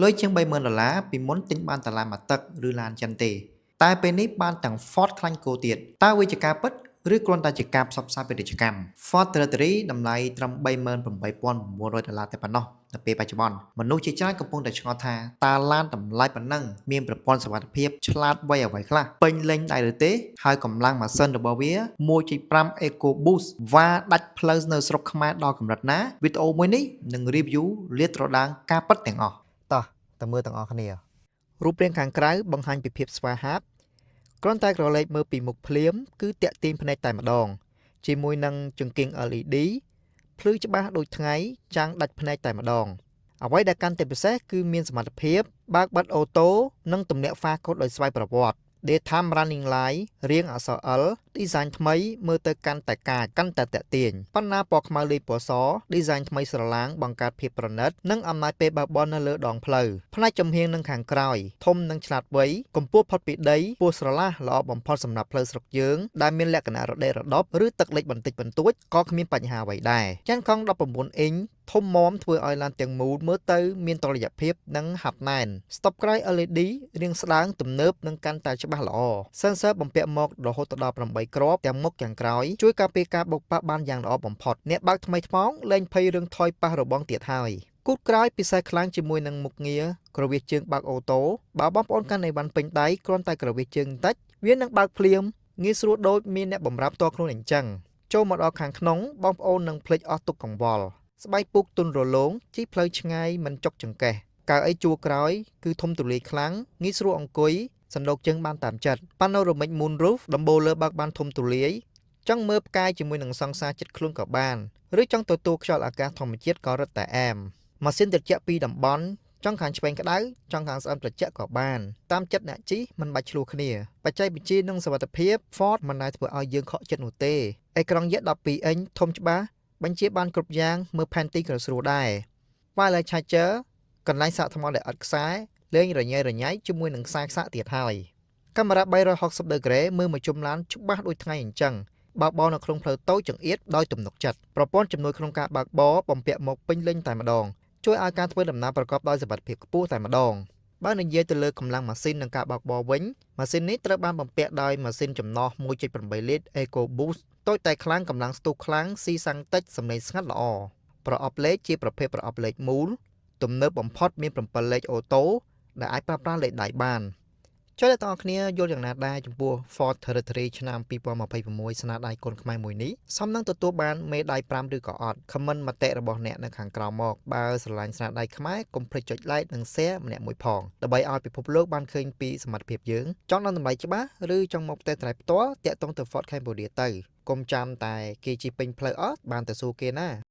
លុយជាង30000ដុល្លារពីមុនទិញបានតែឡានមួយទឹកឬឡានចិនទេ តែពេលនេះបានទាំង Ford ខ្លាញ់គោទៀតតើវាជាការពិតឬគ្រាន់តែជាការផ្សព្វផ្សាយពាណិជ្ជកម្ម Ford Territory តម្លៃត្រឹម38,900ដុល្លារតែប៉ុណ្ណោះនៅពេលបច្ចុប្បន្នមនុស្សជាច្រើនកំពុងតែឆ្ងល់ថាតើឡានតម្លៃប៉ុណ្ណឹងមានប្រព័ន្ធសុវត្ថិភាពឆ្លាតវៃអ្វីខ្លះពេញលេញដែរឬទេហើយកម្លាំងម៉ាស៊ីនរបស់វា1.5 EcoBoost វ៉ាដាច់ផ្លូវនៅស្រុកខ្មែរដល់កម្រិតណាវីដេអូមួយនេះនឹង review លាតត្រដាងការពិតទាំងអស់តោះតើមើលទាំងអស់គ្នារូបរាងខាងក្រៅបង្ហាញពីភាពស្វាហាប់គ្រាន់តែក្រឡេកមើលពីមុខភ្លាមគឺតាក់ទាញភ្នែកតែម្ដងជាមួយនឹងចង្គៀង LED ភ្លឺច្បាស់ដូចថ្ងៃចាំងដាច់ភ្នែកតែម្ដងអ្វីដែលកាន់តែពិសេសគឺមានសមត្ថភាពបើកបិទ auto និងទម្លាក់ហ្វាកូដដោយស្វ័យប្រវត្តិ Daytime Running Light រាងអក្សរ L design ថ្មីមើលទៅកាន់តែកាចកាន់តែតាក់ទាញប៉ុន្តែពណ៌ខ្មៅលាយពណ៌ស design ថ្មីស្រឡាងបង្កើតភាពប្រណិតនិងអំណាចពេលបើកបរនៅលើដងផ្លូវផ្នែកចំហៀងនិងខាងក្រោយធំនិងឆ្លាតវៃកម្ពស់ផុតពីដីពោះស្រឡះល្អបំផុតសម្រាប់ផ្លូវស្រុកយើងដែលមានលក្ខណៈរដេរដប់ឬទឹកលិចបន្តិចបន្តួចក៏គ្មានបញ្ហាអ្វីដែរចានកង់19អ៊ីញធំមាំធ្វើឲ្យឡានទាំងមូលមើលទៅមានតុល្យភាពនិងហាប់ណែនស្តុបក្រោយ LED រាងស្ដើងទំនើបនិងកាន់តែច្បាស់ល្អ sensor បំពាក់មករហូតដល់8គ្រាប់ទាំងមុខទាំងក្រោយជួយការពារការបុកប៉ះបានយ៉ាងល្អបំផុតអ្នកបើកថ្មីថ្មោងលែងភ័យរឿងថយប៉ះរបងទៀតហើយគូតក្រោយពិសេសខ្លាំងជាមួយនឹងមុខងារក្រវៀសជើងបើក auto បើបងប្អូនកាន់អីវ៉ាន់ពេញដៃគ្រាន់តែក្រវៀសជើងបន្តិចវានឹងបើកភ្លាមងាយស្រួលដូចមានអ្នកបម្រើផ្ទាល់ខ្លួនអញ្ចឹងចូលមកដល់ខាងក្នុងបងប្អូននឹងភ្លេចអស់ទុកកង្វល់ស្បែកពូកទន់រលោងជិះផ្លូវឆ្ងាយមិនចុកចង្កេះកៅអីជួរក្រោយគឺធំទូលាយខ្លាំងងាយស្រួលអង្គុយសណ្ដូកជើងបានតាមចិត្ត Panoramic Moonroof ដំបូលលើបើកបានធំទូលាយចង់មើលផ្កាយជាមួយនឹងសង្សារចិត្តខ្លួនក៏បានឬចង់ទទួលខ្យល់អាកាសធម្មជាតិក៏រឹតតែអែមម៉ាស៊ីនត្រជាក់ពីរតំបន់ចង់ខាងឆ្វេងក្តៅចង់ខាងស្អិនត្រជាក់ក៏បានតាមចិត្តអ្នកជិះមិនបាច់ឆ្លោះគ្នាបច្ចេកវិទ្យានិងសុវត្ថិភាព Ford មិនដែលធ្វើឲ្យយើងខកចិត្តនោះទេអេក្រង់យក្ស12អ៊ីញធំច្បាស់បញ្ជាបានគ្រប់យ៉ាងមើលផែនទីក៏ស្រួលដែរ Wireless Charger កន្លែងសាកថ្មដែលឥតខ្សែលេងរញ៉េរញ៉ៃជាមួយនឹងខ្សែខ្សាក់ទៀតហើយកាមេរ៉ា360ដឺក្រេមើលមកជុំឡានច្បាស់ដូចថ្ងៃអញ្ចឹងបើកបរនៅក្នុងផ្លូវតូចចង្អៀតដោយទំនុកចិត្តប្រព័ន្ធជំនួយក្នុងការបើកបរបំពាក់មកពេញលេញតែម្ដងជួយឲ្យការធ្វើដំណើរប្រកបដោយសុវត្ថិភាពខ្ពស់តែម្ដងបើនិយាយទៅលើកម្លាំងម៉ាស៊ីននិងការបើកបរវិញម៉ាស៊ីននេះត្រូវបានបំពាក់ដោយម៉ាស៊ីនចំណោះ1.8លីត្រ EcoBoost តូចតែខ្លាំងកម្លាំងស្ទុះខ្លាំងស៊ីសាំងតិចសំឡេងស្ងាត់ល្អប្រអប់លេខជាប្រភេទប្រអប់លេខមូលទំនើបបំផុតមាន7លេខ auto ដែលអាចប្រើប្រាស់លេខដៃបានចុះអ្នកទាំងអស់គ្នាយល់យ៉ាងណាដែរចំពោះ Ford Territory ឆ្នាំ2026ស្នាដៃកូនខ្មែរមួយនេះសមនឹងទទួលបានមេដៃ5ឬក៏អត់ comment មតិរបស់អ្នកនៅខាងក្រោមមកបើស្រឡាញ់ស្នាដៃខ្មែរកុំភ្លេចចុច like និង share ម្នាក់មួយផងដើម្បីឲ្យពិភពលោកបានឃើញពីសមត្ថភាពយើងចង់ដឹងតម្លៃច្បាស់ឬចង់មកផ្ទះត្រៃផ្ទាល់តាក់ទងទៅ Ford Cambodia ទៅកុំចាំតែគេជិះពេញផ្លូវអត់បានទៅសួរគេណា។